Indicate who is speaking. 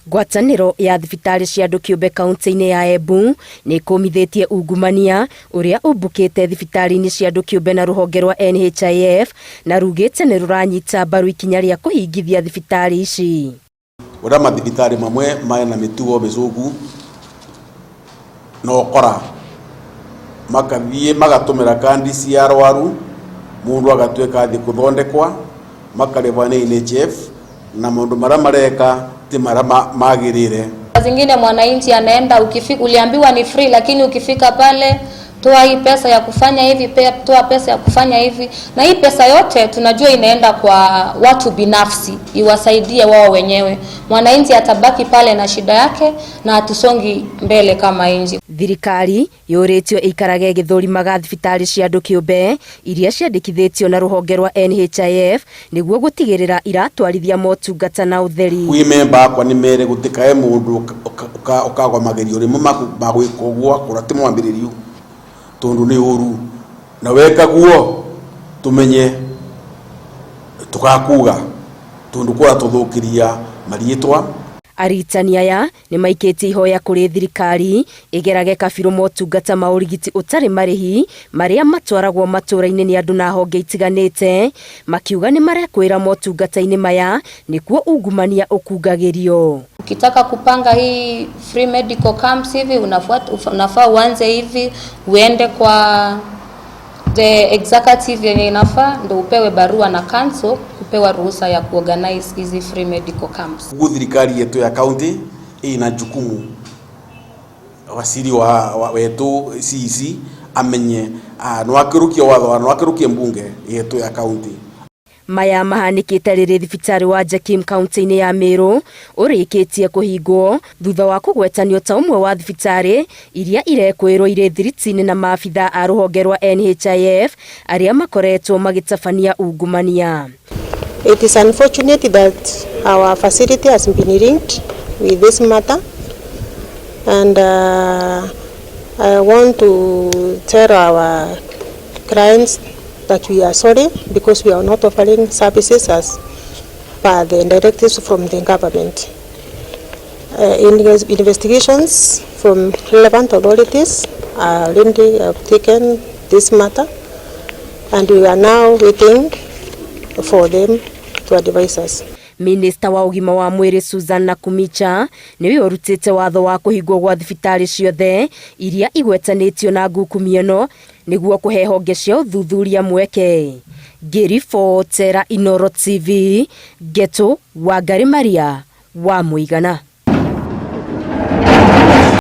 Speaker 1: Ngwatanĩro ya thibitarĩ cia andũ kĩũmbe kaunti-inĩ ya Embu nĩ ĩkũmithĩtie ungumania ũrĩa ũmbũkĩte thibitarĩ-inĩ cia andũ kĩũmbe na rũhonge rwa NHIF na rugĩte nĩ rũranyita mbaru ikinya rĩa kũhingithia thibitarĩ ici.
Speaker 2: Ũrĩa mathibitarĩ mamwe mena mĩtugo mĩthũku na ũkora makathiĩ magatũmĩra kandi cia arwaru, mũndũ agatuĩka athiĩ kũthondekwa, makarĩhwo nĩ NHIF na maũndũ marĩa mareka ti marĩa magĩrĩire.
Speaker 3: Zingine mwananchi anaenda ukifika, uliambiwa ni free, lakini ukifika pale, toa hii pesa ya kufanya hivi, toa pesa ya kufanya hivi, na hii pesa yote tunajua inaenda kwa watu binafsi, iwasaidie wao wenyewe. Mwananchi atabaki pale na shida yake na hatusongi mbele kama nchi.
Speaker 1: Thirikari yũrĩtio ĩikarage ĩgĩthũrimaga thibitarĩ cia andũ kĩũmbe iria ciandĩkithĩtio na rũhonge rwa NHIF nĩguo gũtigĩrĩra iratwarithia motungata na ũtheri.
Speaker 2: Kwĩ memba akwa nĩ mere gũtikae mũndũ ũkagwa magerio rĩmwe magwĩka ũguo akũra ti mwambĩrĩrio tondũ nĩ ũru na weka guo tũmenye tũgakuga tondũ kũratũthũkĩria mariĩtwa.
Speaker 1: Arigitani aya nĩ maikĩtie ihoya kũrĩ thirikari ĩgerage kabirũ motungata ma ũrigiti ũtarĩ marĩhi marĩa matwaragwo matũra-inĩ nĩ andũ na honge itiganĩte, makiuga nĩ marekwĩra motungata-inĩ maya nĩkuo ungumania ũkungagĩrio.
Speaker 3: Ukitaka kupanga hii free medical camps hivi, unafaa uanze hivi, uende kwa the executive yenye inafaa ndo upewe barua na council kupewa ruhusa ya kuorganize hizi free medical camps.
Speaker 2: Koguo thirikari yetu ya county ina jukumu waziri wa wetu CEC amenye no akĩrũkie watho no akĩrũkie mbunge yetu ya county.
Speaker 1: Maya mahanĩkĩte rĩrĩ thibitarĩ wa Jakim kaunti-inĩ ya Meru ũrĩkĩtie kũhingwo thutha wa kũgwetanio ta ũmwe wa thibitarĩ iria irekwĩrwo irĩ thiriti-inĩ na maabitha a rũhonge rwa NHIF arĩa makoretwo magĩtabania ungumania.
Speaker 4: It is unfortunate that our facility has been linked with this matter, and I want to tell our clients that we are sorry because we are not offering services as per the directives from the government. Investigations from relevant authorities are already have taken this matter, and we are now waiting for them to advise us.
Speaker 1: Minista wa ũgima wa mwĩrĩ Susan Nakhumicha nĩwe ũrutĩte watho wa kũhingwo gwa thibitarĩ ciothe iria igwetanĩtio na ngukumio ĩno nĩguo kũhe honge cia ũthuthuria mweke. Ngĩribotera Inooro TV, Ngetu Wangari Maria wa Mũigana.